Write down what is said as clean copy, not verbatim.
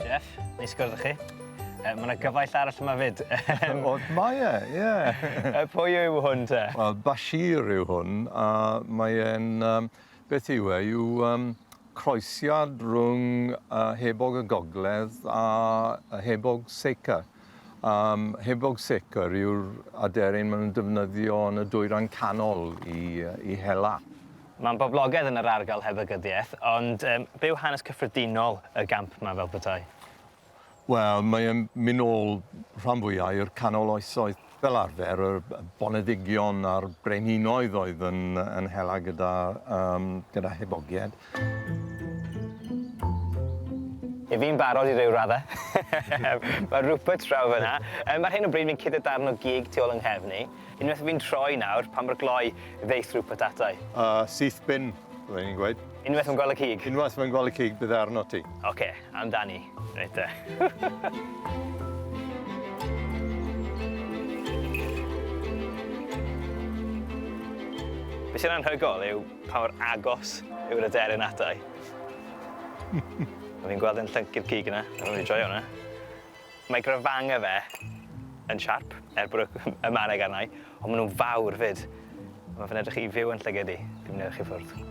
Jeff, neis gwrdd â chi. Mae yna gyfaill arall yma 'fyd. O, mae e, ie. Pwy yw hwn te? Wel, Bashir yw hwn, a mae e'n, um, beth yw e, yw um, croesiad rhwng uh, hebog y gogledd a hebog Seca. Um, hebog Seca yw'r aderyn maen nhw'n defnyddio yn y dwyrain canol i, i hela. Mae'n boblogaidd yn yr ardal hebogyddiaeth, ond um, be yw hanes cyffredinol y gamp yma fel petai? Wel, mae e'n mynd nôl rhan fwya i'r canol oesoedd. Fel arfer, y boneddigion a'r brenhinoedd oedd yn, yn hela gyda, um, gyda hebogied. I fi'n barod i ryw radde. Mae Rupert draw fyna. Um, ar hyn o bryd fi'n cuddio darn o gig tu ôl yng nghefn i. Unwaith fi'n troi nawr, pa mor gloi ddeith Rupert ata i? Syth bin, byddwn i'n gweud. Unwaith mae'n gweld y cig? Unwaith mae'n gweld y cig, bydd e arno ti. Oce, amdani. Reit te. Be sy'n anhygoel yw pa mor agos yw'r aderyn ata i. Ma' fi'n gweld e'n llyncu'r cig yna, a fi'n mynd i joio hwnna. Mae grafangau fe yn siarp, er bod y y maneg arna i, ond maen nhw'n fawr 'fyd. Mae fe'n edrych i fyw yn llygad i. Fi'n mynd i edrych i ffwrdd.